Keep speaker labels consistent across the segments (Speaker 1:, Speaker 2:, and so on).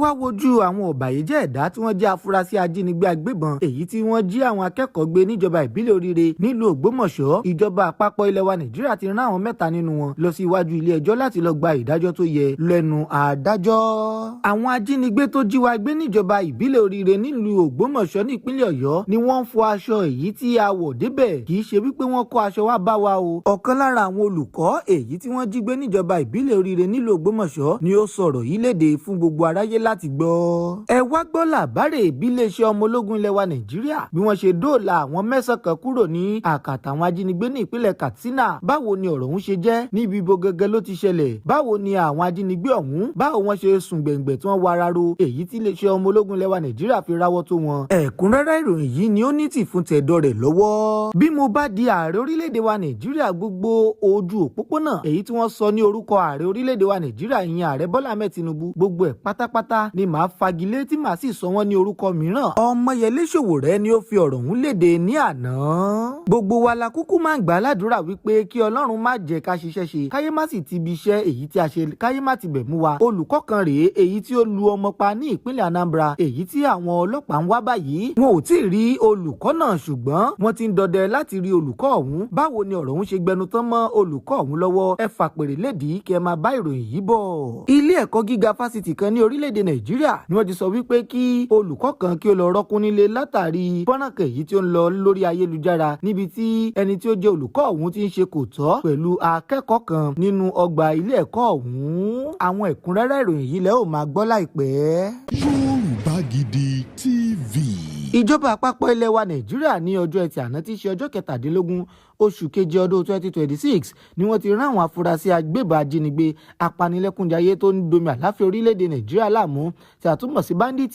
Speaker 1: Wá wojú àwọn ọ̀bàyéjẹ́ ẹ̀dá tí wọ́n jẹ́ afurasí ajínigbé agbébọn èyí tí wọ́n jí àwọn akẹ́kọ̀ọ́ gbé níjọba ìbílẹ̀ Oríire nílùú Ògbómọ̀ṣọ́. Ìjọba àpapọ̀ ilẹ̀ wa Nàìjíríà ti rán àwọn mẹ́ta nínú wọn lọ sí iwájú ilé ẹjọ́ láti lọ gba ìdájọ́ tó yẹ lẹ́nu adájọ́. Àwọn ajínigbé tó jí wa gbé níjọba ìbílẹ̀ Oríire nílùú Ògbómọ̀ṣọ́ nípínlẹ̀ Ọ̀yọ́ ni wọ́n ń fọ aṣọ èyí tí a wọ̀ débẹ̀. Kì í ṣe wípé wọ́n kó aṣọ wá bá wa o. Ọ̀kan lára àwọn olùkọ́ èyí tí wọ́n jí gbé níjọba ìbílẹ̀ Oríire nílùú Ògbómọ̀ṣọ́ ni ó sọ̀rọ̀ yìí léde fún gbogbo aráyé láti gbọ́. Ẹ wá gbọ́ làbárè bí iléeṣẹ́ ọmọ ológun ilẹ̀ wa Nàìjíríà bí wọ́n ṣe dóòlà àwọn mẹ́sàn-án kan kúrò ní àkàtà àwọn ajínigbé ní ìpínlẹ̀ Katsina. Báwo ni ọ̀rọ̀ ọ̀hún ṣe jẹ́? Níbi ibo gẹ́gẹ́ ló ti ṣẹlẹ̀? Báwo ni àwọn ajínigbé ọ̀hún, báwo wọ́n ṣe sùn gbẹ̀ngbẹ̀ tí wọ́n wara ro èyí tí iléeṣẹ́ ọmọ ológun ilẹ̀ wa Nàìjíríà fi ráwọ́ tó wọn? Ẹ̀kúnrẹ́rẹ́ ìròyìn yìí ni ó ní tì fún tẹ̀dọ̀ rẹ̀ lọ́wọ́. Bí mo bá di ààrẹ orílẹ̀-èdè wa Nàìjíríà, gbogbo ojú òpópónà èyí tí wọ́n sọ ní orúkọ ààrẹ orílẹ̀-èdè wa Nàìjíríà, ìyẹn Ààrẹ Bọ́lá Ahmed Tinubu, gbogbo ẹ̀ pátápátá ni màá fagilé tí màá sì sọ wọ́n ní orúkọ mìíràn. Ọmọyẹlé Sowore ni ó fi ọ̀rọ̀ ọ̀hún léde ní àná. Gbogbo wa la kúkú máa ń gbà á ládùúrà wípé kí Ọlọ́run má jẹ́ ká ṣiṣẹ́ ṣe, káyé má sì ti ibi iṣẹ́ èyí tí a ṣe, káyé má ti bẹ̀ mú wa. Olùkọ́ kan rèé èyí tí ó lu ọmọ pa ní ìpínlẹ̀ Anambra èyí tí àwọn ọlọ́pàá ń wá báyìí. Wọn ò tí ì rí olùkọ́ náà, ṣùgbọ́n wọ́n ti ń dọdẹ láti rí olùkọ́ ọ̀hún. Báwo ni ọ̀rọ̀ ọ̀hún ṣe gbẹnu tán mọ́ olùkọ́ ọ̀hún lọ́wọ́? Ẹ fàpèrè lédìí kí ẹ máa bá ìròyìn yìí bọ̀. Ilé ẹ̀kọ́ gíga fásitì kan ní orílẹ̀-èdè Nàìjíríà ni wọ́n ti sọ wípé kí olùkọ́ kan kí ó lọ rọ́kún nílé látàrí fọ́nrán kan èyí tí ó ń lọ lórí ayélujára níbi tí ẹni tí ó jẹ́ olùkọ́ ọ̀hún ti ń ṣe kò tọ́ pẹ̀lú akẹ́kọ̀ọ́ kan nínú ọgbà ilé ẹ̀kọ́ ọ̀hún. Àwọn ẹ̀kúnrẹ́rẹ́ ìròyìn yìí lẹ́ ò máa gbọ́ láìpẹ́.
Speaker 2: Yorùbá Gidi TV.
Speaker 1: Ìjọba àpapọ̀ ilẹ̀ wa Nàìjíríà ní ọjọ́ Ẹtì àná tí í ṣe ọjọ́ 17 oṣù keje ọdún 2026 ni wọ́n ti rán àwọn afurasí agbébọn ajínigbé apanilẹ́kúnjayé tó ń domi àláfíà orílẹ̀-èdè Nàìjíríà láàmú tí a tún mọ̀ sí bandit,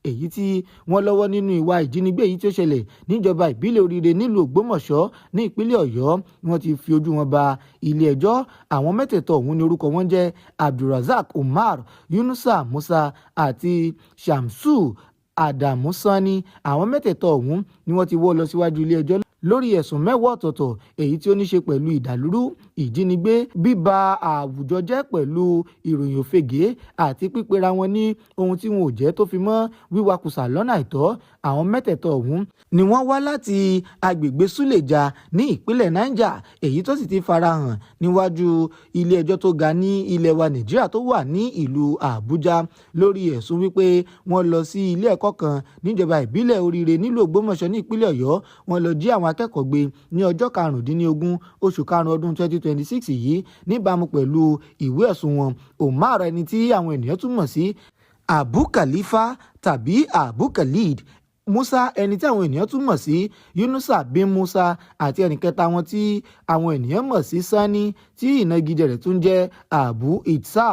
Speaker 1: èyí tí wọ́n lọ́wọ́ nínú ìwà ìjínigbé èyí tí ó ṣẹlẹ̀ níjọba ìbílẹ̀ Oríire nílùú Ògbómọ̀ṣọ́ ní ìpínlẹ̀ Ọ̀yọ́ ni wọ́n ti fi ojú wọn ba ilé ẹjọ́. Àwọn mẹ́tẹ̀ẹ̀tọ̀ ọ̀hún ní orúkọ wọn jẹ́ Abdulrasaq Umar, Yunusa Musa àti Shamsu Adamu Sani. Àwọn mẹ́tẹ̀ẹ̀tọ̀ ọ̀hún ni wọ́n ti wọ́ lọ síwájú ilé ẹjọ́ lórí ẹ̀sùn 10 ọ̀tọ̀ọ̀tọ̀ èyí tí ó ní ṣe pẹ̀lú ìdàlúrú, ìjínigbé, bíba àwùjọ jẹ́ pẹ̀lú ìròyìn òfegè àti pípera wọn ní ohun tí wọn ò jẹ́, tó fi mọ́ wíwakùsà lọ́nà àìtọ́. Àwọn mẹ́tẹ̀ẹ̀tọ̀ ọ̀hún ni wọ́n wá láti agbègbè Suleja ní ìpínlẹ̀ Niger, èyí tó sì ti farahàn níwájú ilé ẹjọ́ tó ga ní ilẹ̀ wa Nàìjíríà tó wà ní ìlú Àbújá lórí ẹ̀sùn wípé wọ́n lọ sí ilé ẹ̀kọ́ kan níjọba ìbílẹ̀ Oríire nílùú Ògbómọ̀ṣọ́ ní ìpínlẹ̀ Ọ̀yọ́. Wọ́n lọ jí àwọn akẹ́kọ̀ọ́ gbé ní ọjọ́ 15 oṣù karùn-ún ọdún 2026 yìí. Níbàámu pẹ̀lú ìwé ẹ̀sùn wọn, Umar, ẹni tí àwọn ènìyàn tún mọ̀ sí Abu Khalifa tàbí Abu Khalid, Musa, ẹni tí àwọn ènìyàn tún mọ̀ sí Yunusa bin Musa, àti ẹnìkẹta wọn tí àwọn ènìyàn mọ̀ sí Sani, tí ìnagijẹ rẹ̀ tún jẹ́ Abu Itsa.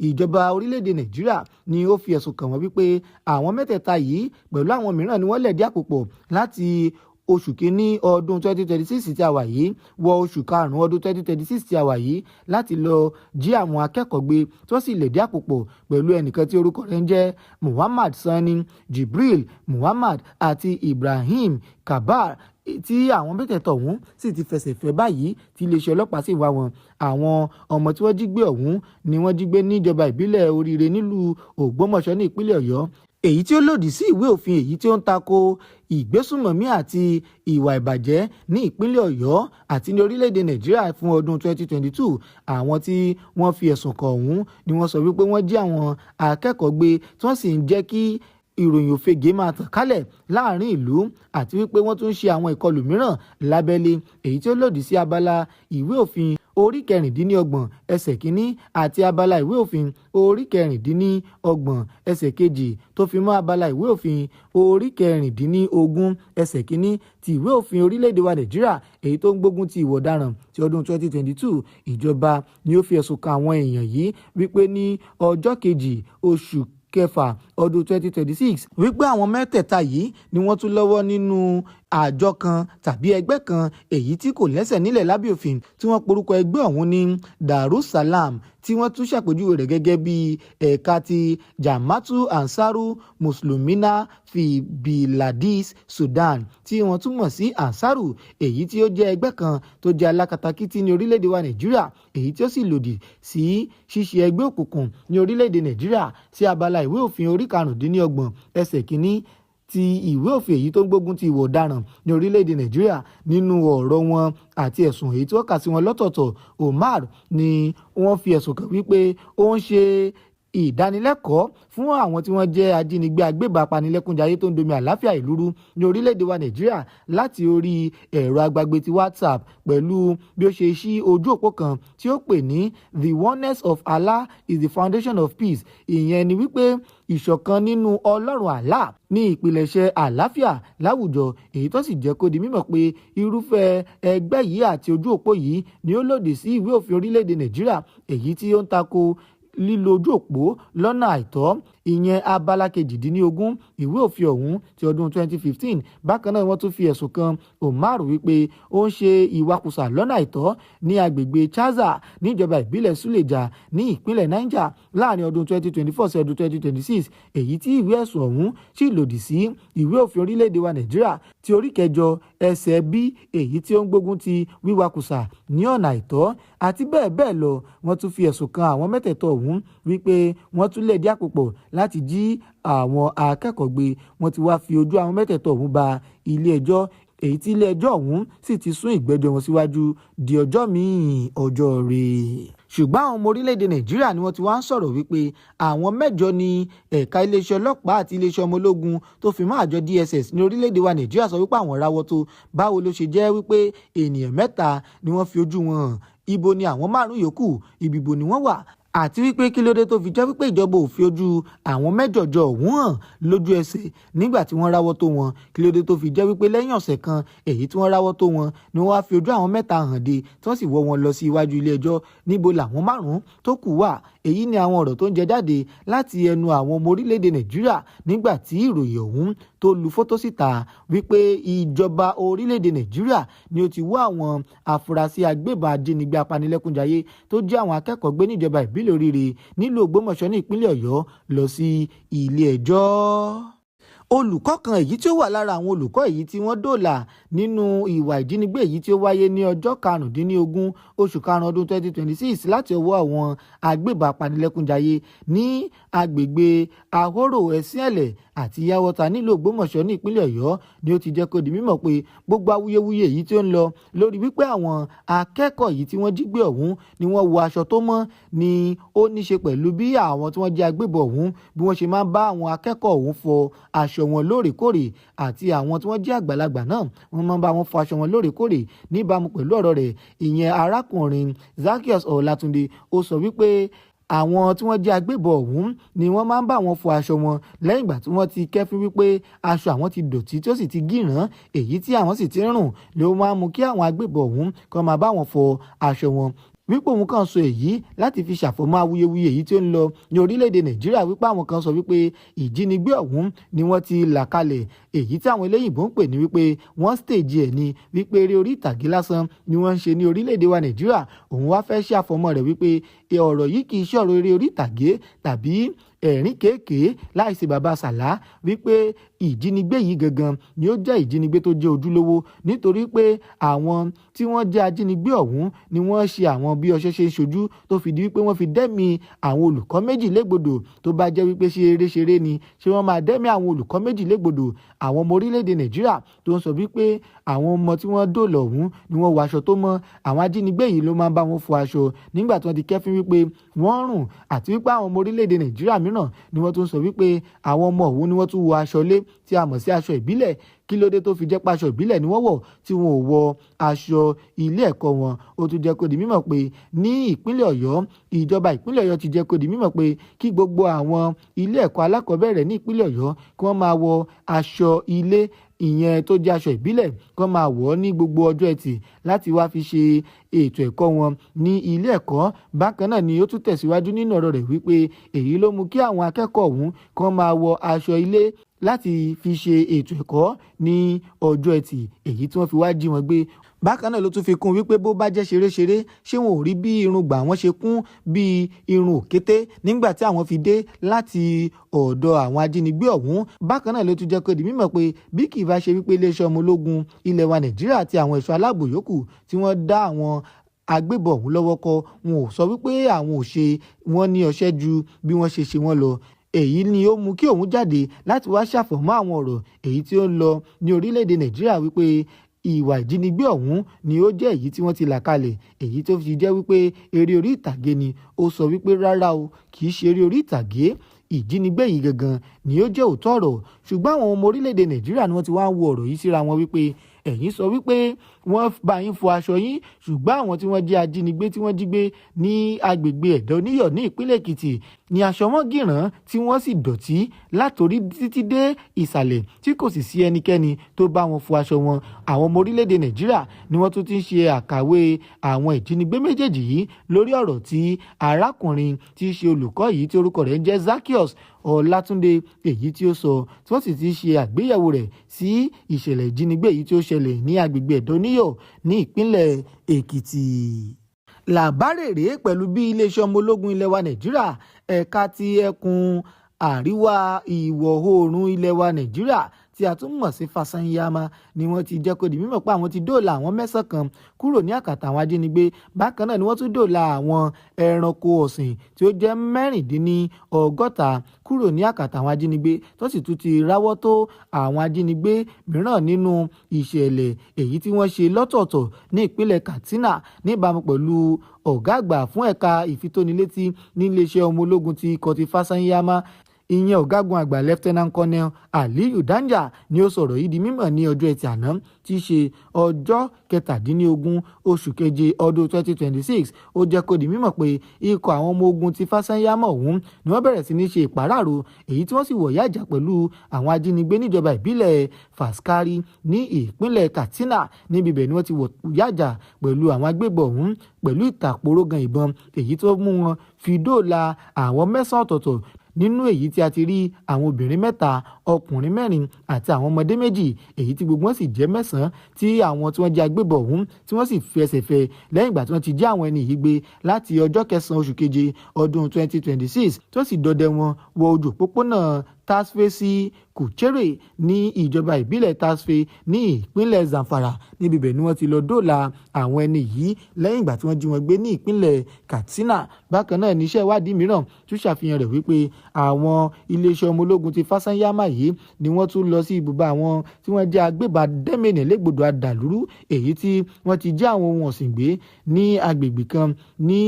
Speaker 1: Ìjọba orílẹ̀-èdè Nàìjíríà ni ó fi ẹ̀sùn kàn wọ́n wípé àwọn mẹ́tẹ̀ẹ̀ta yìí pẹ̀lú àwọn mìíràn ni wọ́n lẹ̀dí àpò pọ̀ láti oṣù kínní ọdún 2026 tí a wà yìí wọ oṣù karùn-ún ọdún 2026 tí a wà yìí láti lọ jí àwọn akẹ́kọ̀ọ́ gbé, tí wọ́n sì lẹ̀dí àpò pọ̀ pẹ̀lú ẹnìkan tí orúkọ rẹ̀ ń jẹ́ Muhammad Sani, Jibril Muhammad àti Ibrahim Kabar, tí àwọn mẹ́tẹ̀ẹ̀tọ̀ ọ̀hún sì ti fẹsẹ̀ fẹ́ báyìí tí iléeṣẹ́ ọlọ́pàá sì wá wọn. Àwọn ọmọ tí wọ́n jí gbé ọ̀hún ni wọ́n jí gbé níjọba ìbílẹ̀ Oríire nílùú Ògbómọ̀ṣọ́ ní ìpínlẹ̀ Ọ̀yọ́, èyí tí ó lòdì sí ìwé òfin èyí tí ó ń tako ìgbésùnmọ̀mí àti ìwà ìbàjẹ́ ní ìpínlẹ̀ Ọ̀yọ́ àti ní orílẹ̀-èdè Nàìjíríà fún ọdún 2022. Àwọn tí wọ́n fi ẹ̀sùn kàn ọ̀hún ni wọ́n sọ wípé wọ́n jí àwọn akẹ́kọ̀ọ́ gbé, tí wọ́n sì ń jẹ́ kí ìròyìn òfegè máa tàn kálẹ̀ láàrin ìlú, àti wípé wọ́n tún ń ṣe àwọn ìkọlù mìíràn lábẹ́lé èyí tí ó lòdì sí abala ìwé òfin orí 36 ẹsẹ̀ kínní àti abala ìwé òfin orí 26 ẹsẹ̀ kejì, tó fi mọ́ abala ìwé òfin orí 16 ẹsẹ̀ kínní ti ìwé òfin orílẹ̀-èdè wa Nàìjíríà èyí tó ń gbógun ti ìwà ọ̀daràn ti ọdún 2022. Ìjọba ni ó fi ẹ̀sùn kan àwọn èèyàn yìí wípé ní ọjọ́ 2 oṣù kẹfà ọdún 2026 wípé àwọn mẹ́tẹ̀ẹ̀ta yìí ni wọ́n tún lọ́wọ́ nínú Àjọ kan tàbí ẹgbẹ́ kan èyí tí kò lẹ́sẹ̀ nílẹ̀ lábẹ́ òfin tí wọ́n porúkọ ẹgbẹ́ ọ̀hún ní Darussalam, tí wọ́n tún ṣàpèjúwe rẹ̀ gẹ́gẹ́ bí ẹ̀ka ti Jama'atu Ansaru Muslimina fi Biladis Sudan, tí wọ́n tún mọ̀ sí Ansaru, èyí tí ó jẹ́ ẹgbẹ́ kan tó jẹ́ alákatakítí ní orílẹ̀-èdè wa Nàìjíríà, èyí tí ó sì lòdì sí ṣíṣe ẹgbẹ́ òkùnkùn ní orílẹ̀-èdè Nàìjíríà sí abala ìwé òfin orí 25 ẹsẹ̀ 1 ti ìwé òfin èyí tó ń gbógun ti ìwà ọ̀daràn ní orílẹ̀-èdè Nàìjíríà. Nínú ọ̀rọ̀ wọn àti ẹ̀sùn èyí tí wọ́n kà sí wọn lọ́tọ̀ọ̀tọ̀, Umar ni wọ́n fi ẹ̀sùn kàn wípé ó ń ṣe ìdánilẹ́kọ̀ọ́ fún àwọn tí wọ́n jẹ́ ajínigbé, agbébọn, apanilẹ́kúnjayé tó ń domi àláfíà ìlú rú ní orílẹ̀-èdè wa Nàìjíríà láti orí ẹ̀rọ agbagbe ti WhatsApp, pẹ̀lú bí ó ṣe ṣí ojú òpó kan tí ó pè ní "The oneness of Allah is the foundation of peace". Ìyẹn ni wípé ìṣọ̀kan nínú Ọlọ́run Allah ní ìpilẹ̀ṣẹ̀ àlàáfíà láwùjọ, èyí tó sì jẹ́ kó di mímọ̀ pé irúfẹ́ ẹgbẹ́ yìí àti ojú òpó yìí ni ó lòdì sí ìwé òfin orílẹ̀-èdè Nàìjíríà èyí tí ó ń tako lílo ojú òpó lọ́nà àìtọ́, ìyẹn abala 18 ìwé òfin ọ̀hún ti ọdún 2015. Bákan náà, wọ́n tún fi ẹ̀sùn kan Umar wípé ó ń ṣe ìwakùsà lọ́nà àìtọ́ ní agbègbè Chaza níjọba ìbílẹ̀ Suleja ní ìpínlẹ̀ Niger láàrin ọdún 2024 sí ọdún 2026, èyí tí ìwé ẹ̀sùn ọ̀hún sì lòdì sí ìwé òfin orílẹ̀-èdè wa Nàìjíríà ti orí 8 ẹsẹ̀ b, èyí tí ó ń gbógun ti wíwakùsà ní ọ̀nà àìtọ́, àti bẹ́ẹ̀ bẹ́ẹ̀ lọ. Wọ́n tún fi ẹ̀sùn kan àwọn mẹ́tẹ̀ẹ̀tọ̀ ọ̀hún wípé wọ́n tún lẹ̀dí àpò pọ̀ láti jí àwọn akẹ́kọ̀ọ́ gbé. Wọ́n ti wá fi ojú àwọn mẹ́tẹ̀ẹ̀tọ̀ ọ̀hún ba ilé ẹjọ́, èyí tí ilé ẹjọ́ ọ̀hún sì ti sún ìgbẹ́jọ́ wọn síwájú di ọjọ́ míì ọjọ́ rẹ̀. Ṣùgbọ́n àwọn ọmọ orílẹ̀-èdè Nàìjíríà ni wọ́n ti wá ń sọ̀rọ̀ wípé àwọn mẹ́jọ ní ẹ̀ka iléeṣẹ́ ọlọ́pàá àti iléeṣẹ́ ọmọ ológun tó fi mọ́ àjọ DSS ní orílẹ̀-èdè wa Nàìjíríà sọ wípé àwọn ráwọ́ tó. Báwo ló ṣe jẹ́ wípé ènìyàn mẹ́ta ni wọ́n fi ojú wọn hàn? Ibo ni àwọn márùn-ún yòókù? Ibibo ni wọ́n wà? Àti wípé kí ló dé tó fi jẹ́ wípé ìjọba ò fi ojú àwọn mẹ́jọ̀jọ ọ̀hún hàn lójú ẹsẹ̀ nígbà tí wọ́n ráwọ́ tó wọn? Kí ló dé tó fi jẹ́ wípé lẹ́yìn ọ̀sẹ̀ kan èyí tí wọ́n ráwọ́ tó wọn ni wọ́n wá fi ojú àwọn mẹ́ta hàn dé, tí wọ́n sì wọ́ wọn lọ sí iwájú ilé ẹjọ́? Níbo làwọn márùn-ún tó kù wà? Èyí ni àwọn ọ̀rọ̀ tó ń jẹ jáde láti ẹnu àwọn ọmọ orílẹ̀-èdè Nàìjíríà nígbà tí ìròyìn ọ̀hún tó lu fótó síta wípé ìjọba orílẹ̀-èdè Nàìjíríà ni ó ti wọ́ àwọn afurasí agbébọn, ajínigbé, apanilẹ́kúnjayé tó jẹ́ àwọn akẹ́kọ̀ọ́ gbé níjọba ìbílẹ̀ Oríire nílùú Ògbómọ̀ṣọ́ ní ìpínlẹ̀ Ọ̀yọ́ lọ sí ilé ẹjọ́. Olùkọ́ kan èyí tí ó wà lára àwọn olùkọ́ èyí tí wọ́n dóòlà nínú ìwà ìjínigbé èyí tí ó wáyé ní ọjọ́ 15 oṣù karùn-ún ọdún 2026 láti ọwọ́ àwọn agbébọn apanilẹ́kúnjayé ní agbègbè Ahoro Ẹ̀sìnẹ̀lẹ̀ àti Yàwọ́ta nílùú Ògbómọ̀ṣọ́ ní ìpínlẹ̀ Ọ̀yọ́ ni ó ti jẹ́ kó di mímọ̀ pé gbogbo awuyewuye èyí tí ó ń lọ lórí wípé àwọn akẹ́kọ̀ọ́ yìí tí wọ́n jí gbé ọ̀hún ni wọ́n wọ aṣọ tó mọ́ ni ó ní ṣe pẹ̀lú bí àwọn tí wọ́n jẹ́ agbébọn ọ̀hún bí wọ́n ṣe máa ń bá àwọn akẹ́kọ̀ọ́ ọ̀hún fọ aṣọ wọn lóòrèkóòrè, àti àwọn tí wọ́n jẹ́ àgbàlagbà náà, wọ́n máa ń bá wọn fọ aṣọ wọn lóòrèkóòrè. Níbàámu pẹ̀lú ọ̀rọ̀ rẹ̀, ìyẹn arákùnrin Zaccheaus Ọlátúndé, ó sọ wípé àwọn tí wọ́n jẹ́ agbébọn ọ̀hún ni wọ́n máa ń bá wọn fọ aṣọ wọn lẹ́yìn ìgbà tí wọ́n ti kẹ́fín wípé aṣọ àwọn ti dọ̀tí, tí ó sì ti gíràn, èyí tí àwọn sì ti ń rùn, ló máa ń mú kí àwọn agbébọn ọ̀hún kó máa bá wọn fọ aṣọ wọn. Wípé òun kàn sọ èyí láti fi ṣàfọ̀mọ́ awuyewuye èyí tí ó ń lọ ní orílẹ̀-èdè Nàìjíríà, wípé àwọn kan sọ wípé ìjínigbé ọ̀hún ni wọ́n ti là kalẹ̀, èyí tí àwọn eléyìnbó ń pè ní wípé wọ́n stage ẹ̀, ni wípé eré orí ìtàgé lásán ni wọ́n ń ṣe ní orílẹ̀-èdè wa Nàìjíríà. Òun wá fẹ́ ṣe àfọ̀mọ́ rẹ̀ wípé ọ̀rọ̀ yìí kì í ṣọ̀rọ̀ eré orí ìtàgé tàbí ẹ̀rín kéèké láìsí bàbá sàlá, wípé ìjínigbé yìí gangan ni ó jẹ́ ìjínigbé tó jẹ́ ojúlówó, nítorí pé àwọn tí wọ́n jẹ́ ajínigbé ọ̀hún ni wọ́n ṣe àwọn bí ọṣẹ ṣe ń ṣojú tó fi di wípé wọ́n fi dẹ́mi àwọn olùkọ́ méjì légbodò. Tó bá jẹ́ wípé ṣe eré ṣeré ni, ṣé wọ́n máa dẹ́mi àwọn olùkọ́ méjì légbodò? Àwọn ọmọ orílẹ̀-èdè Nàìjíríà tó ń sọ wípé àwọn ọmọ tí wọ́n dóòlà ọ̀hún ni wọ́n wọ aṣọ tó mọ́, àwọn ajínigbé yìí ló máa ń bá wọn fọ aṣọ nígbà tí wọ́n ti kẹ́fín wípé wọ́n rùn, àti wípé àwọn ọmọ orílẹ̀-èdè Nàìjíríà mìíràn ni wọ́n tún sọ wípé àwọn ọmọ ọ̀hún ni wọ́n tún wọ aṣọ lé tí a mọ̀ sí aṣọ ìbílẹ̀. Kí ló dé tó fi jẹ́ pé aṣọ ìbílẹ̀ ni wọ́n wọ̀ tí wọn ò wọ aṣọ ilé ẹ̀kọ́ wọn? Ó tún jẹ́ kó di mímọ̀ pé ní ìpínlẹ̀ Ọ̀yọ́, ìjọba ìpínlẹ̀ Ọ̀yọ́ ti jẹ́ kó di mímọ̀ pé kí gbogbo àwọn ilé ẹ̀kọ́ alákọ̀ọ́bẹ̀rẹ̀ ní ìpínlẹ̀ Ọ̀yọ́ kí wọ́n máa wọ aṣọ ilé, ìyẹn tó jẹ́ aṣọ ìbílẹ̀, kí wọ́n máa wọ̀ ọ́ ní gbogbo ọjọ́ Ẹtì láti wá fi ṣe ètò ẹ̀kọ́ wọn ní ilé ẹ̀kọ́. Bákan náà ni ó tún tẹ̀síwájú nínú ọ̀rọ̀ rẹ̀ wípé èyí ló mú kí àwọn akẹ́kọ̀ọ́ ọ̀hún kí wọ́n máa wọ aṣọ ilé. Láti fi ṣe ètò ẹ̀kọ́ ní ọjọ́ Ẹtì, èyí tí wọ́n fi wá jí wọn gbé. Bákan náà ló tún fi kún wípé bó bá jẹ́ ṣeréṣeré, ṣé wọn ò rí bí irùngbọ̀n àwọn ṣe kún bí irun òkété nígbà tí àwọn fi dé láti ọ̀dọ̀ àwọn ajínigbé ọ̀hún? Bákan náà ló tún jẹ́ kó di mímọ̀ pé bí kì í bá ṣe wípé iléeṣẹ́ ọmọ ológun ilẹ̀ wa Nàìjíríà àti àwọn ẹ̀ṣọ́ aláàbò yòókù tí wọ́n dá àwọn agbébọn ọ̀hún lọ́wọ́ kọ́, wọn ò sọ wípé àwọn ò ṣe wọ́n ní ọṣẹ́ ju bí wọ́n ṣe ṣe wọ́n lọ. Èyí ni ó mú kí òun jáde láti wá ṣàfọ̀mọ́ àwọn ọ̀rọ̀ èyí tí ó ń lọ ní orílẹ̀-èdè Nàìjíríà wípé ìwà ìjínigbé ọ̀hún ni ó jẹ́ èyí tí wọ́n ti là kalẹ̀, èyí tó fi jẹ́ wípé eré orí ìtàgé ni. Ó sọ wípé rárá o, kì í ṣe eré orí ìtàgé, ìjínigbé yìí gangan ni ó jẹ́ òótọ́ ọ̀rọ̀. Ṣùgbọ́n àwọn ọmọ orílẹ̀-èdè Nàìjíríà ni wọ́n ti wá ń wo ọ̀rọ̀ yìí síra wọn wípé ẹ̀yin sọ wípé wọ́n bá yín fọ aṣọ yín, ṣùgbọ́n àwọn tí wọ́n jẹ́ ajínigbé tí wọ́n jí gbé ní agbègbè Ẹ̀dá Oníyọ̀ ní ìpínlẹ̀ Èkìtì ní aṣọ wọn gìràn tí wọ́n sì dọ̀tí látòrí títí dé ìsàlẹ̀, tí kò sì sí ẹnikẹ́ni tó bá wọn fọ aṣọ wọn. Àwọn ọmọ orílẹ̀-èdè Nàìjíríà ni wọ́n tún ti ń ṣe àkàwé àwọn ìjínigbé méjèèjì yìí lórí ọ̀rọ̀ tí arákùnrin tí í ṣe olùkọ́ yìí tí orúkọ rẹ̀ ń jẹ́ Zaccheaus Ọlátúndé èyí tí ó sọ, tí wọ́n sì ti ṣe àgbéyẹ̀wò rẹ̀ sí ìṣẹ̀lẹ̀ ìjínigbé èyí tí ó ṣẹlẹ̀ ní agbègbè Ẹ̀dá Oníyọ̀ ní ìpínlẹ̀ Èkìtì. Làbárè rèé pẹ̀lú bí iléeṣẹ́ ọmọ ológun ilẹ̀ wa Nàìjíríà, ẹ̀ka ti ẹkùn àríwá ìwọ̀ oòrùn ilẹ̀ wa Nàìjíríà tí a tún mọ̀ sí Fasanyama, ni wọ́n ti jẹ́ kó di mímọ̀ pé àwọn ti dóòlà àwọn 9 kan kúrò ní àkàtà àwọn ajínigbé. Bákan náà ni wọ́n tún dóòlà àwọn ẹranko ọ̀sìn tí ó jẹ́ 66 kúrò ní àkàtà àwọn ajínigbé, tó sì tún ti ráwọ́ tó àwọn ajínigbé mìíràn nínú ìṣẹ̀lẹ̀ èyí tí wọ́n ṣe lọ́tọ̀ọ̀tọ̀ ní ìpínlẹ̀ Katsina. Níbàámu pẹ̀lú ọ̀gá àgbà fún ẹ̀ka ìfitónilétí ní iléeṣẹ́ ọmọ ológun ti ikọ̀ ti Fasanyama, ìyẹn ọ̀gágun àgbà Lieutenant Colonel Aliyu Danja, ni ó sọ̀rọ̀ yìí di mímọ̀ ní ọjọ́ Ẹtì àná tí í ṣe ọjọ́ 17 oṣù keje ọdún 2026. Ó jẹ́ kó di mímọ̀ pé ikọ̀ àwọn ọmọ ogun ti Fasanyama ọ̀hún ni wọ́n bẹ̀rẹ̀ sí ní ṣe ìpàráàrò èyí tí wọ́n sì wọ̀yá ìjà pẹ̀lú àwọn ajínigbé níjọba ìbílẹ̀ Faskari ní ìpínlẹ̀ Katsina. Níbi ibẹ̀ ni wọ́n ti wọ̀yá ìjà pẹ̀lú àwọn agbébọn ọ̀hún pẹ̀lú ìtàpórógan ìbọn, èyí tó mú wọn fi dóòlà àwọn 9 ọ̀tọ̀ọ̀tọ̀, nínú èyí tí a ti rí àwọn obìnrin 3, ọkùnrin 4 àti àwọn ọmọdé 2, èyí tí gbogbo wọn sì jẹ́ 9, tí àwọn tí wọ́n jẹ́ agbébọn ọ̀hún tí wọ́n sì fi ẹsẹ̀ fẹ́ lẹ́yìn ìgbà tí wọ́n ti jí àwọn ẹni yìí gbé láti ọjọ́ 9 oṣù keje ọdún 2026, tó sì dọdẹ wọn wọ ojú òpópónà Tasfe sí Kùchérè ní ìjọba ìbílẹ̀ Tasfe ní ìpínlẹ̀ Zamfara. Níbi ibẹ̀ ni wọ́n ti lọ dóòlà àwọn ẹni yìí lẹ́yìn ìgbà tí wọ́n jí wọn gbé ní ìpínlẹ̀ Katsina. Bákan náà, níṣẹ́ ìwádìí mìíràn tún ṣàfihàn rẹ̀ wípé àwọn iléeṣẹ́ ọmọ ológun ti Fasanyama yìí ni wọ́n tún lọ sí ibùba àwọn tí wọ́n jẹ́ agbébọn dẹ́mẹ̀nì légbodò adàlúrú, èyí tí wọ́n ti jí àwọn ohun ọ̀sìn gbé ní agbègbè kan ní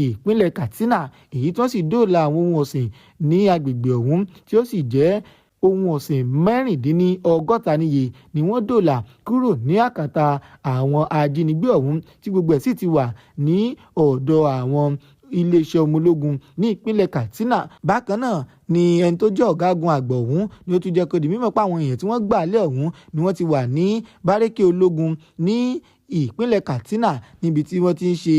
Speaker 1: ìpínlẹ̀ Katsina, èyí tí wọ́n sì dóòlà àwọn ohun ọ̀sìn ní agbègbè ọ̀hún, tí ó sì jẹ́ ohun ọ̀sìn 66 níye ni wọ́n dóòlà kúrò ní àkàtà àwọn ajínigbé ọ̀hún, tí gbogbo ẹ̀ sì ti wà ní ọ̀dọ̀ àwọn iléeṣẹ́ ọmọ ológun ní ìpínlẹ̀ Katsina. Bákan náà ni ẹni tó jẹ́ ọ̀gágun àgbà ọ̀hún ni ó tún jẹ́ kó di mímọ̀ pé àwọn èèyàn tí wọ́n gbà lé ọ̀hún ni wọ́n ti wà ní bárékè ológun ní ìpínlẹ̀ Katsina, níbi tí wọ́n ti ń ṣe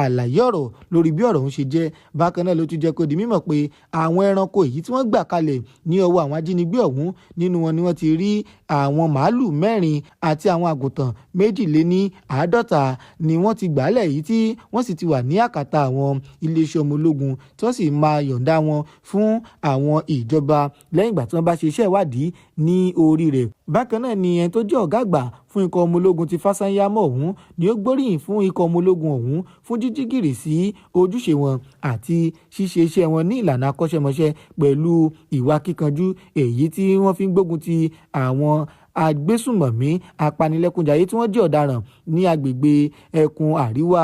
Speaker 1: àlàyé ọ̀rọ̀ lórí bí ọ̀rọ̀ ọ̀hún ṣe jẹ́. Bákan náà ló tún jẹ́ kó di mímọ̀ pé àwọn ẹranko èyí tí wọ́n gbà kalẹ̀ ní ọwọ́ àwọn ajínigbé ọ̀hún, nínú wọn ni wọ́n ti rí àwọn màálù 4 àti àwọn àgùntàn 52 ni wọ́n ti gbàálẹ̀, èyí tí wọ́n sì ti wà ní àkàtà àwọn iléeṣẹ́ ọmọ ológun, tí wọ́n sì máa yọ̀ǹda wọn fún àwọn ìjọba lẹ́yìn ìgbà tí wọ́n bá ṣe iṣẹ́ ìwádìí ní orí rẹ̀. Bákan náà ni ẹni tó jẹ́ ọ̀gá àgbà fún ikọ̀ ọmọ ológun ti Fasanyama ọ̀hún ni ó gbóríyìn fún ikọ̀ ọmọ ológun ọ̀hún fún jíjí gìrì sí ojúṣe wọn àti ṣíṣe iṣẹ́ wọn ní ìlànà akọ́ṣẹ́mọṣẹ́ pẹ̀lú ìwà kíkanjú, èyí tí wọ́n fi ń gbógun ti àwọn agbésùmọ̀mí apanilẹ́kúnjayé tí wọ́n jẹ́ ọ̀daràn ní agbègbè ẹkùn àríwá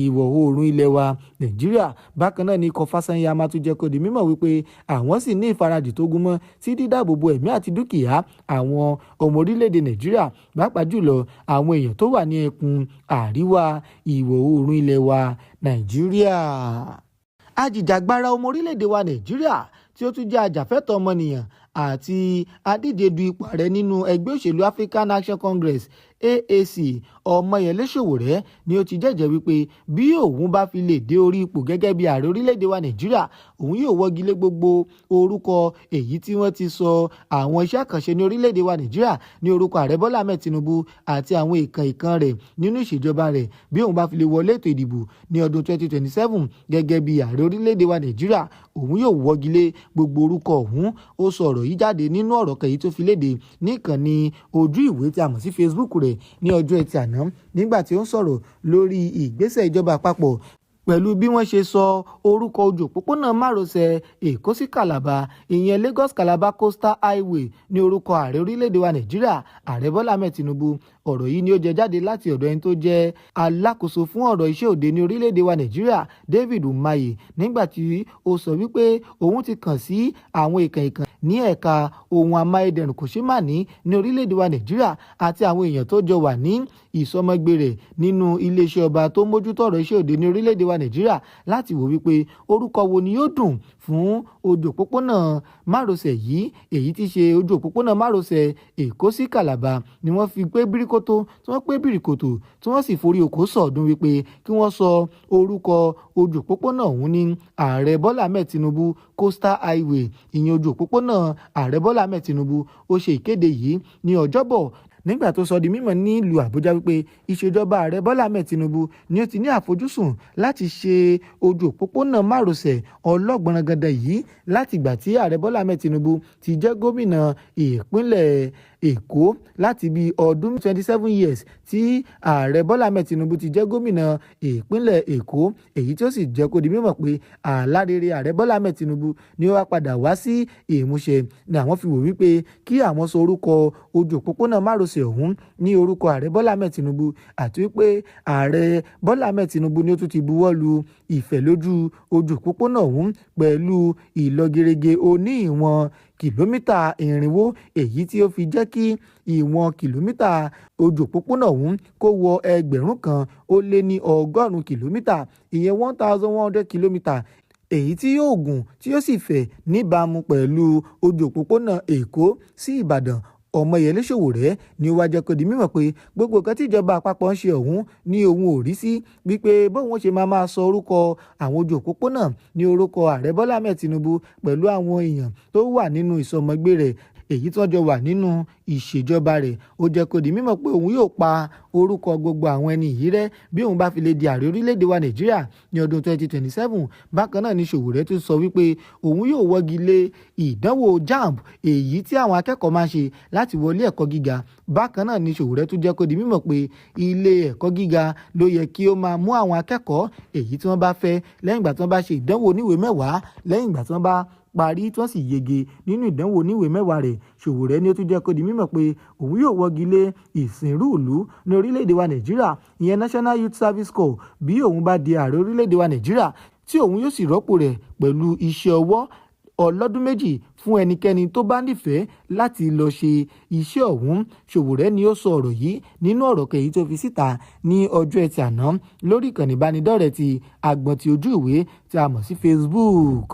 Speaker 1: ìwọ̀ oòrùn ilẹ̀ wa Nàìjíríà. Bákan náà ni ikọ̀ Fasanyama tún jẹ́ kó di mímọ̀ wípé àwọn sì ní ìfarajì tó gúnmọ́ sí dídáàbòbò ẹ̀mí àti dúkìá àwọn ọmọ orílẹ̀-èdè Nàìjíríà, pàápàá jùlọ àwọn èèyàn tó wà ní ẹkùn àríwá ìwọ̀ oòrùn ilẹ̀ wa Nàìjíríà. Ajìjàgbara ọmọ orílẹ̀-èdè wa Nàìjíríà tí ó tún jẹ́ ajàfẹ́tọ̀ọ́ ọmọnìyàn àti adíje du ipò ààrẹ nínú ẹgbẹ́ òṣèlú African Action Congress AAC Ọmọyẹlé Sowore ni ó ti jẹ́jẹ́ wípé bí òun bá fi lè dé orí ipò gẹ́gẹ́ bí ààrẹ orílẹ̀-èdè wa Nàìjíríà, òun yóò wọ́gi lé gbogbo orúkọ èyí tí wọ́n ti sọ àwọn iṣẹ́ àkànṣe ní orílẹ̀-èdè wa Nàìjíríà ní orúkọ ààrẹ Bọ́lá Ahmed Tinubu àti àwọn ìkàn ìkan rẹ̀ nínú ìṣèjọba rẹ̀. Bí òun bá fi lè wọlé ètò ìdìbò ní ọdún 2027 gẹ́gẹ́ bí ààrẹ orílẹ̀-èdè wa Nàìjíríà, òun yóò wọ́gi lé gbogbo orúkọ ọ̀hún. Ó sọ ọ̀rọ̀ yìí jáde nínú ọ̀rọ̀ kan èyí tó fi léde níkànnì ojú ìwé tí a mọ̀ sí Facebook rẹ̀ ní ọjọ́ Ẹtì àná, nígbà tí ó ń sọ̀rọ̀ lórí ìgbésẹ̀ ìjọba àpapọ̀ pẹ̀lú bí wọ́n ṣe sọ orúkọ ojú òpópónà márosẹ̀ Èkó sí Calabar, ìyẹn Lagos Calabar Coastal Highway, ní orúkọ ààrẹ orílẹ̀-èdè wa Nàìjíríà, ààrẹ Bọ́lá Ahmed Tinubu. Ọ̀rọ̀ yìí ni ó jẹ jáde láti ọ̀dọ̀ ẹni tó jẹ́ alákòóso fún ọ̀rọ̀ iṣẹ́ òde ní orílẹ̀-èdè wa Nàìjíríà, David Umahi, nígbà tí ó sọ wípé òun ti kàn sí àwọn ìkàn ìkàn ní ẹ̀ka ohun amáyédẹrùn kò ṣe má ní ní orílẹ̀-èdè wa Nàìjíríà àti àwọn èèyàn tó jọ wà ní ìsọmọgbé rẹ̀ nínú iléeṣẹ́ ọba tó mójútó ọ̀rọ̀ iṣẹ́ òde ní orílẹ̀-èdè wa Nàìjíríà láti wò wípé orúkọ wo ni yóò dùn fún ojú òpópónà márosẹ̀ yìí, èyí tí ṣe ojú òpópónà márosẹ̀ Èkó sí Calabar, ni wọ́n fi pé bíríkótó tí wọ́n pé bíríkòtò tí wọ́n sì forí okòó sọ̀ọ́dún wípé kí wọ́n sọ orúkọ ojú òpópónà ọ̀hún ní Ààrẹ Bọ́lá Ahmed Tinubu Coastal Highway, ìyẹn ojú òpópónà ààrẹ Bọ́lá Ahmed Tinubu. Ó ṣe ìkéde yìí ní Ọjọ́bọ̀ nígbà tó sọ di mímọ̀ nílùú Àbújá wípé ìṣèjọba ààrẹ Bọ́lá Ahmed Tinubu ni ó ti ní àfojúsùn láti ṣe ojú òpópónà márosẹ̀ ọlọ́gbọ̀nrangandan yìí látìgbà tí ààrẹ Bọ́lá Ahmed Tinubu ti jẹ́ gómìnà ìpínlẹ̀ Èkó, láti bí ọdún 27 years tí ààrẹ Bọ́lá Ahmed Tinubu ti jẹ́ gómìnà ìpínlẹ̀ Èkó, èyí tí ó sì jẹ́ kó di mímọ̀ pé àlá rere ààrẹ Bọ́lá Ahmed Tinubu ni ó wá padà wá sí ìmúṣẹ, ni àwọn fi wò wípé kí àwọn sọ orúkọ ojú òpópónà márosẹ̀ ọ̀hún ní orúkọ ààrẹ Bọ́lá Ahmed Tinubu, àti wípé ààrẹ Bọ́lá Ahmed Tinubu ni ó tún ti buwọ́ lu ìfẹ̀lójú ojú òpópónà ọ̀hún pẹ̀lú ìlọgerege oní ìwọ̀n kìlómítà 400, èyí tí ó fi jẹ́ kí ìwọ̀n kìlómítà ojú òpópónà ọ̀hún kó wọ 1190 kìlómítà, ìyẹn 1,100 kilometre, èyí tí yóò gùn tí yóò sì fẹ̀ níbàámu pẹ̀lú ojú òpópónà Èkó sí Ìbàdàn. Ọmọyẹlé Sowore ni ó wá jẹ́ kó di mímọ̀ pé gbogbo nǹkan tí ìjọba àpapọ̀ ń ṣe ọ̀hún ní òun ò rí sí wípé bóun ó ṣe máa máa sọ orúkọ àwọn ojú òpópónà ní orúkọ ààrẹ Bọ́lá Ahmed Tinubu pẹ̀lú àwọn èèyàn tó wà nínú ìsọmọgbé rẹ̀, èyí tí wọ́n jọ wà nínú ìṣèjọba rẹ̀. Ó jẹ́ kó di mímọ̀ pé òun yóò pa orúkọ gbogbo àwọn ẹni yìí rẹ́ bí òun bá fi lè di ààrẹ orílẹ̀-èdè wa Nàìjíríà ní ọdún 2027. Bákan náà ni Sowore tún sọ wípé òun yóò wọ́gi lé ìdánwò JAMB, èyí tí àwọn akẹ́kọ̀ọ́ máa ń ṣe láti wọlé ẹ̀kọ́ gíga. Bákan náà ni Sowore tún jẹ́ kó di mímọ̀ pé ilé ẹ̀kọ́ gíga ló yẹ kí ó máa mú àwọn akẹ́kọ̀ọ́ èyí tí wọ́n bá fẹ́ lẹ́yìn ìgbà tí wọ́n bá ṣe ìdánwò oníwèé 10, lẹ́yìn ìgbà tí wọ́n bá parí tí wọ́n sì yege nínú ìdánwò oníwèé 10 rẹ̀. Sowore ni ó tún jẹ́ kó di mímọ̀ pé òun yóò wọ́gi lé ìsìnrú ìlú ní orílẹ̀-èdè wa Nàìjíríà, ìyẹn National Youth Service Corps, bí òun bá di ààrẹ orílẹ̀-èdè wa Nàìjíríà, tí òun yóò sì rọ́pò rẹ̀ pẹ̀lú iṣẹ́ ọwọ́ ọlọ́dún 2 fún ẹnikẹ́ni tó bá nífẹ̀ẹ́ láti lọ ṣe iṣẹ́ ọ̀hún. Sowore ni ó sọ ọ̀rọ̀ yìí nínú ọ̀rọ̀ kẹyì tó fi síta ní ọjọ́ Ẹtì àná lórí ìkànnì ìbánidọ́rẹ̀ẹ́ ti àgbọ̀n ti ojú ìwé tí a mọ̀ sí Facebook.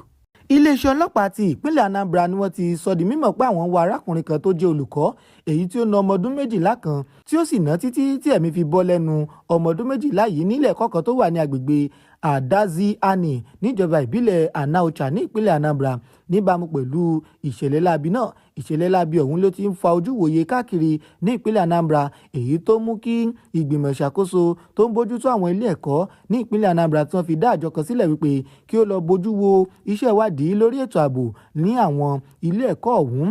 Speaker 1: Iléeṣẹ́ ọlọ́pàá ti ìpínlẹ̀ Anambra ni wọ́n ti sọ di mímọ̀ pé àwọn ń wá arákùnrin kan tó jẹ́ olùkọ́, èyí tí ó na ọmọ ọdún 12 kan tí ó sì ná títí tí ẹ̀mí fi bọ́ lẹ́nu ọmọ ọdún 12 yìí nílẹ̀ ẹ̀kọ́ kan tó wà ní agbègbè Adazi Ani níjọba ìbílẹ̀ Anaocha ní ìpínlẹ̀ Anambra. Níbàámu pẹ̀lú ìṣẹ̀lẹ̀ láabi náà, ìṣẹ̀lẹ̀ láabi ọ̀hún ló ti ń fa ojú wòye káàkiri ní ìpínlẹ̀ Anambra, èyí tó mú kí ìgbìmọ̀ ìṣàkóso tó ń bójútó àwọn ilé ẹ̀kọ́ ní ìpínlẹ̀ Anambra tí wọ́n fi dá àjọ kan sílẹ̀ wípé kí ó lọ bójú wo iṣẹ́ ìwádìí lórí ètò ààbò ní àwọn ilé ẹ̀kọ́ ọ̀hún,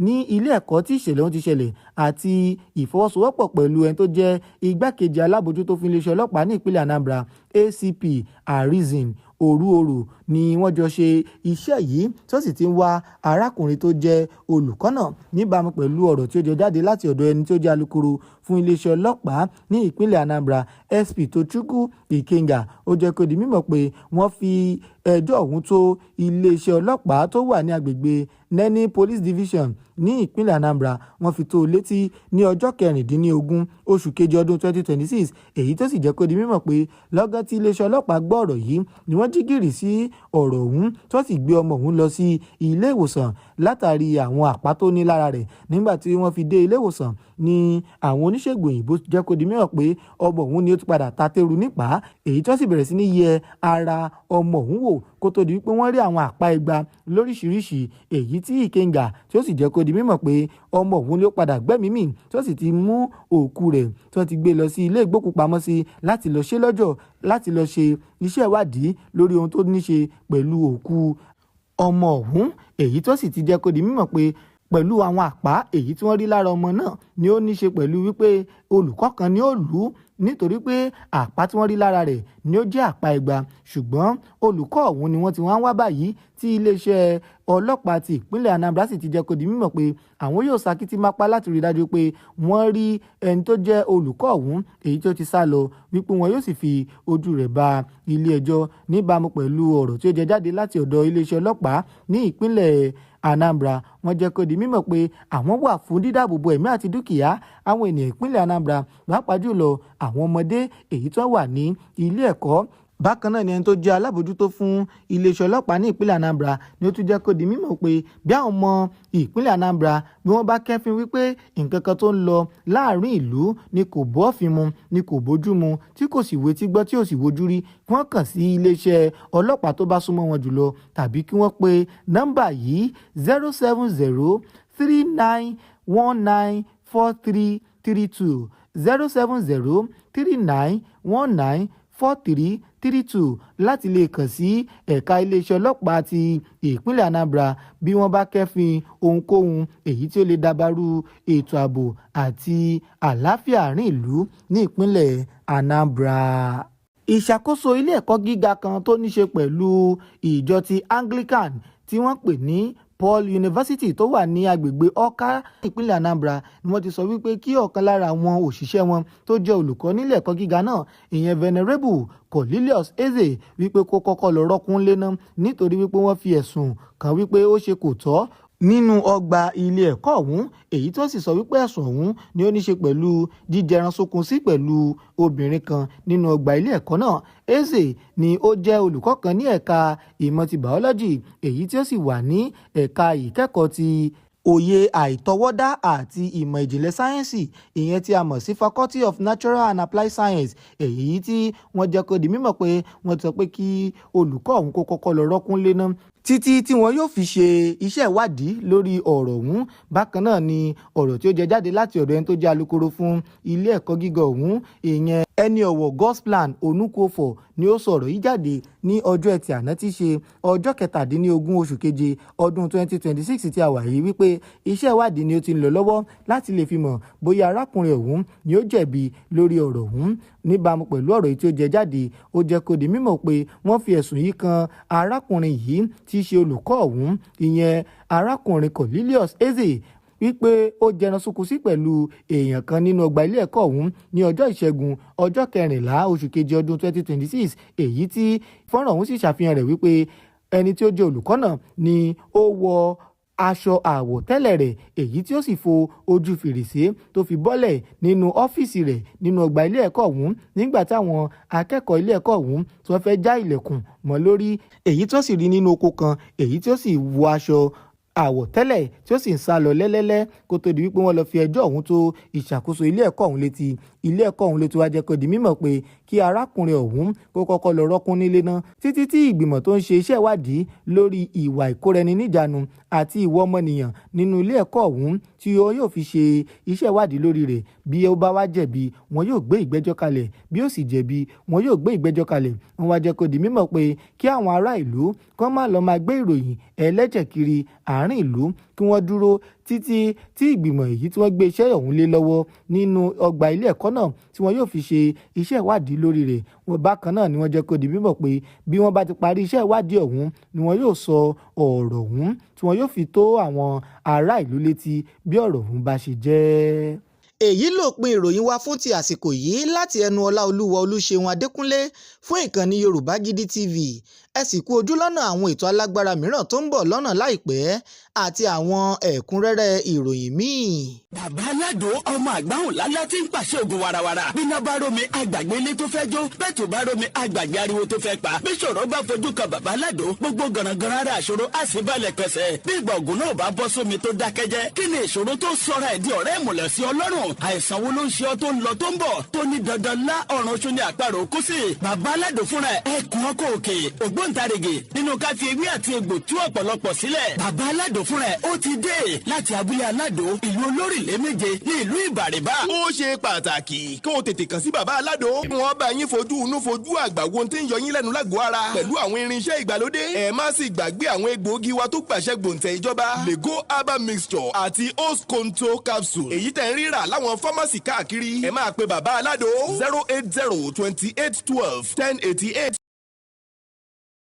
Speaker 1: ní ilé ẹ̀kọ́ tí ìṣẹ̀lẹ̀ ọ̀hún ti ṣẹlẹ̀, àti ìfọwọ́sowọ́pọ̀ pẹ̀lú ẹni tó jẹ́ igbákejì alábòjútó fún iléeṣẹ́ ọlọ́pàá ní ìpínlẹ̀ Anambra, ACP Harrison Oruoro, ni wọ́n jọ ṣe iṣẹ́ yìí tí wọ́n sì ti ń wá arákùnrin tó jẹ́ olùkọ́ náà. Níbàámu pẹ̀lú ọ̀rọ̀ tí ó jẹ jáde láti ọ̀dọ̀ ẹni tí ó jẹ́ alukoro fún iléeṣẹ́ ọlọ́pàá ní ìpínlẹ̀ Anambra, SP Tochukwu Ikenga, ó jẹ́ kó di mímọ̀ pé wọ́n fi ẹjọ́ ọ̀hún tó iléeṣẹ́ ọlọ́pàá tó wà ní agbègbè Neni Police Division ní ìpínlẹ̀ Anambra. Wọ́n fi tó o létí ní ọjọ́ 16 oṣù keje ọdún 2026, èyí tó sì jẹ́ kó di mímọ̀ pé lọ́gán tí iléeṣẹ́ ọlọ́pàá gbọ́ ọ̀rọ̀ yìí ni wọ́n jí gìrì sí ọ̀rọ̀ ọ̀hún, tó sì gbé ọmọ ọ̀hún lọ sí ilé ìwòsàn látàrí àwọn àpá tó ní lára rẹ̀. Nígbà tí wọ́n fi dé ilé ìwòsàn ni àwọn oníṣègùn òyìnbó jẹ́ kó di mímọ̀ pé ọmọ ọ̀hún ni ó ti padà ta téru nípa, èyí tó sì bẹ̀rẹ̀ sí ní yẹ ara ọmọ ọ̀hún wò kó tó di wípé wọ́n rí àwọn àpá ẹgba lóríṣiríṣi, èyí tí ìkẹngà tí ó sì jẹ́ kó di mímọ̀ pé ọmọ ọ̀hún ló padà gbẹ́mìí mì, tí ó sì ti mú òkú rẹ̀ tí wọ́n ti gbé lọ sí ilé ìgbókùpamọ́sí láti lọ ṣe lọ́jọ́, láti lọ ṣe iṣẹ́ ìwádìí lórí ohun tó ní ṣe pẹ̀lú òkú ọmọ ọ̀hún, èyí tó sì ti jẹ́ kó di mímọ̀ pé pẹ̀lú àwọn àpá èyí tí wọ́n rí lára ọmọ náà ni ó ní ṣe pẹ̀lú wípé olùkọ́ kan ni ó lù ú, nítorí pé àpá tí wọ́n rí lára rẹ̀ ni ó jẹ́ àpá ẹgba. Ṣùgbọ́n olùkọ́ ọ̀hún ni wọ́n ti wá ń wá báyìí, tí iléeṣẹ́ ọlọ́pàá ti ìpínlẹ̀ Anambra sì ti jẹ́ kó di mímọ̀ pé àwọn yóò sakítí mápá láti rí i dájú pé wọ́n rí ẹni tó jẹ́ olùkọ́ ọ̀hún èyí tó ti sá lọ, wípé wọn yóò sì fi ojú rẹ̀ ba ilé ẹjọ́. Níbàámu pẹ̀lú ọ̀rọ̀ tí ó jẹ jáde láti ọ̀dọ̀ iléeṣẹ́ ọlọ́pàá ní ìpínlẹ̀ Anambra, wọ́n jẹ́ kó di mímọ̀ pé àwọn wà fún dídáàbòbò ẹ̀mí àti dúkìá àwọn ènìyàn ìpínlẹ̀ Anambra, pàápàá jùlọ àwọn ọmọdé èyí tó wà ní ilé ẹ̀kọ́. Bákan náà ni ẹni tó jẹ́ alábòójútó fún iléeṣẹ́ ọlọ́pàá ní ìpínlẹ̀ Anambra ni ó tún jẹ́ kó di mímọ̀ pé bí àwọn ọmọ ìpínlẹ̀ Anambra bí wọ́n bá kẹ́fín wípé nǹkan kan tó ń lọ láàrin ìlú ni kò bófin mu, ni kò bójú mu, tí kò sì wetí gbọ́, tí ò sì wojú rí, kí wọ́n kàn sí iléeṣẹ́ ọlọ́pàá tó bá súnmọ́ wọn jùlọ tàbí kí wọ́n pe nọ́mbà yìí: 07039194332, 07039194332, láti lè kàn sí ẹ̀ka iléeṣẹ́ ọlọ́pàá ti ìpínlẹ̀ Anambra bí wọ́n bá kẹ́fín ohunkóhun èyí tí ó lè dabarú ètò ààbò àti àlàáfíà àárín ìlú ní ìpínlẹ̀ Anambra. Ìṣàkóso ilé ẹ̀kọ́ gíga kan tó ní ṣe pẹ̀lú ìjọ ti Anglican tí wọ́n pè ní Paul University tó wà ní agbègbè Awka, ìpínlẹ̀ Anambra, ni wọ́n ti sọ wípé kí ọ̀kan lára àwọn òṣìṣẹ́ wọn tó jẹ́ olùkọ́ nílé ẹ̀kọ́ gíga náà, ìyẹn Venerable Cornelius Eze, wípé kó kọ́kọ́ lọ rọ́kùn léná, nítorí wípé wọ́n fi ẹ̀sùn kàn wípé ó ṣe kò tọ́ nínú ọgbà ilé ẹ̀kọ́ ọ̀hún, èyí tó sì sọ wípé ẹ̀sùn ọ̀hún ni ó ní ṣe pẹ̀lú jíjẹran sókun sí pẹ̀lú obìnrin kan nínú ọgbà ilé ẹ̀kọ́ náà. Eze ni ó jẹ́ olùkọ́ kan ní ẹ̀ka ìmọ̀ ti biology, èyí tí ó sì wà ní ẹ̀ka ìkẹ́kọ̀ọ́ ti òye àìtọwọ́dá àti ìmọ̀ ìjìnlẹ̀ sáyẹ́ǹsì, ìyẹn tí a mọ̀ sí Faculty of Natural and Applied Science, èyí tí wọ́n jẹ́ kó di mímọ̀ pé wọ́n ti sọ pé kí olùkọ́ ọ̀hún kó kọ́kọ́ lọ rọ́kún léná títí tí wọn yóò fi ṣe iṣẹ́ ìwádìí lórí ọ̀rọ̀ ọ̀hún. Bákan náà ni ọ̀rọ̀ tí ó jẹ jáde láti ọ̀dọ̀ ẹni tó jẹ́ alukoro fún ilé ẹ̀kọ́ gíga ọ̀hún, ìyẹn ẹni ọ̀wọ̀ Gosplan Onukwufor, ni ó sọ̀rọ̀ yìí jáde ní ọjọ́ Ẹtì àná tí í ṣe ọjọ́ 17 oṣù keje ọdún 2026 tí a wà yìí, wípé iṣẹ́ ìwádìí ni ó ti ń lọ lọ́wọ́ láti lè fi mọ̀ bóyá arákùnrin ọ̀hún ni ó jẹ̀bi lórí ọ̀rọ̀ ọ̀hún. Níbàámu pẹ̀lú ọ̀rọ̀ yìí tí ó jẹ jáde, ó jẹ́ kó di mímọ̀ pé wọ́n fi ẹ̀sùn yìí kan arákùnrin yìí tí í ṣe olùkọ́ ọ̀hún, ìyẹn arákùnrin Cornelius Eze, wípé ó jẹran sunkún sí pẹ̀lú èèyàn kan nínú ọgbà ilé ẹ̀kọ́ ọ̀hún ní ọjọ́ Ìṣẹ́gun, ọjọ́ 14 oṣù keje ọdún 2026, èyí tí fọ́nrán ọ̀hún sì ṣàfihàn rẹ̀ wípé ẹni tí ó jẹ́ olùkọ́ náà ni ó wọ aṣọ àwọ̀tẹ́lẹ̀ rẹ̀, èyí tí ó sì fo ojú fèrèsé tó fi bọ́lẹ̀ nínú ọ́fíìsì rẹ̀ nínú ọgbà ilé ẹ̀kọ́ ọ̀hún nígbà táwọn akẹ́kọ̀ọ́ ilé ẹ̀kọ́ ọ̀hún tí wọ́n fẹ́ já ilẹ̀kùn mọ́ lórí, èyí tí ó sì rí nínú oko kan, èyí tí ó sì wọ aṣọ àwọ̀tẹ́lẹ̀ tí ó sì ń sá lọ lẹ́lẹ́lẹ́ kó tó di wípé wọ́n lọ fi ẹjọ́ ọ̀hún tó ìṣàkóso ilé ẹ̀kọ́ ọ̀hún létí. Ilé ẹ̀kọ́ ọ̀hún létí wá jẹ́ kó di mímọ̀ pé kí arákùnrin ọ̀hún kó kọ́kọ́ lọ rọ́kún nílé náà títí tí ìgbìmọ̀ tó ń ṣe iṣẹ́ ìwádìí lórí ìwà ìkóraẹni níjàánu àti ìwà ọmọnìyàn nínú ilé ẹ̀kọ́ ọ̀hún tí ó yóò fi ṣe iṣẹ́ ìwádìí lórí rẹ̀. Bí ó bá wá jẹ̀bi, wọn yóò gbé ìgbẹ́jọ́ kalẹ̀; bí ó sì jẹ̀bi, wọn yóò gbé ìgbẹ́jọ́ kalẹ̀. Wọ́n wá jẹ́ kó di mímọ̀ pé kí àwọn ará ìlú kán má lọ máa gbé ìròyìn ẹlẹ́jẹ̀ kiri àárín ìlú, kí wọ́n dúró títí tí ìgbìmọ̀ èyí tí wọ́n gbé iṣẹ́ ọ̀hún lé lọ́wọ́ nínú ọgbà ilé ẹ̀kọ́ náà tí wọ́n yóò fi ṣe iṣẹ́ ìwádìí lórí rẹ̀. Wọn bákan náà ni wọ́n jẹ́ kó di mímọ̀ pé bí wọ́n bá ti parí iṣẹ́ ìwádìí ọ̀hún ni wọ́n yóò sọ ọ̀rọ̀ ọ̀hún tí wọ́n yóò fi tó àwọn ará ìlú létí bí ọ̀rọ̀ ọ̀hún bá ṣe jẹ́. Èyí lópin ìròyìn wa fún ti àsìkò yìí láti ẹnu Ọláolúwa Olúṣeun Adékúnlé fún ìkànnì Yorùbá Gidi TV. Ẹ sì kú ojú lọ́nà àwọn ètò alágbára mìíràn tó ń bọ̀ lọ́nà láìpẹ́ àti àwọn ẹ̀kúnrẹ́rẹ́ ìròyìn míì.
Speaker 3: Bàbá Aládò, ọmọ àgbáhùn lálá tí ń pàṣẹ ògùn warawara. Bíná bá rómi, àgbàgbé ilé tó fẹ́ jó. Bẹ́ẹ̀ tó bá rómi, àgbàgbé ariwo tó fẹ́ pa. Bí ṣòro bá fojú kan bàbá Aládò, gbogbo gànàgànà ara àṣòro á sì balẹ̀ pẹ̀sẹ̀. Bí ìgbà ògùn náà bá bọ́ sómi tó dákẹ́jẹ́, kí ni ìṣòro tó sọra ẹ̀ di ọ̀rẹ́ ìmùlẹ̀ sí Ọlọ́run? Àìsàn wo ló ń ṣe ọ́ tó ń lọ tó ń bọ̀, tó ní dandan lá ọ̀run oṣù ní àparò kú sí? Bàbá Aládò fúnra ẹ̀, ẹkùn ọkọ̀ òkè, ògbóǹtarìgì nínú ká fi ewé àti egbò tú ọ̀pọ̀lọpọ̀ sílẹ̀. Bàbá Aládò fúnra ẹ̀ ó ti dé láti abúlé Aládò, ìlú olórílẹ̀ méje ní ìlú Ìbàrìbà.
Speaker 4: Ó ṣe pàtàkì kó o tètè kàn sí bàbá Aládò. Wọ́n bá yín fojú inú fojú àgbà wo tí ń yọ yín lẹ́nu lágọ̀ọ́ ara pẹ̀lú àwọn irinṣẹ́ ìgbàlódé. Ẹ má sì gbàgbé àwọn egbòogi wa tó gbàṣẹ gbòǹtẹ̀ ìjọba, Lego herbal mixture àti Osconto capsule, èyí tẹ̀ ń rírà láwọn pharmacy káàkiri. Ẹ máa pe bàbá Aládò 08028121088.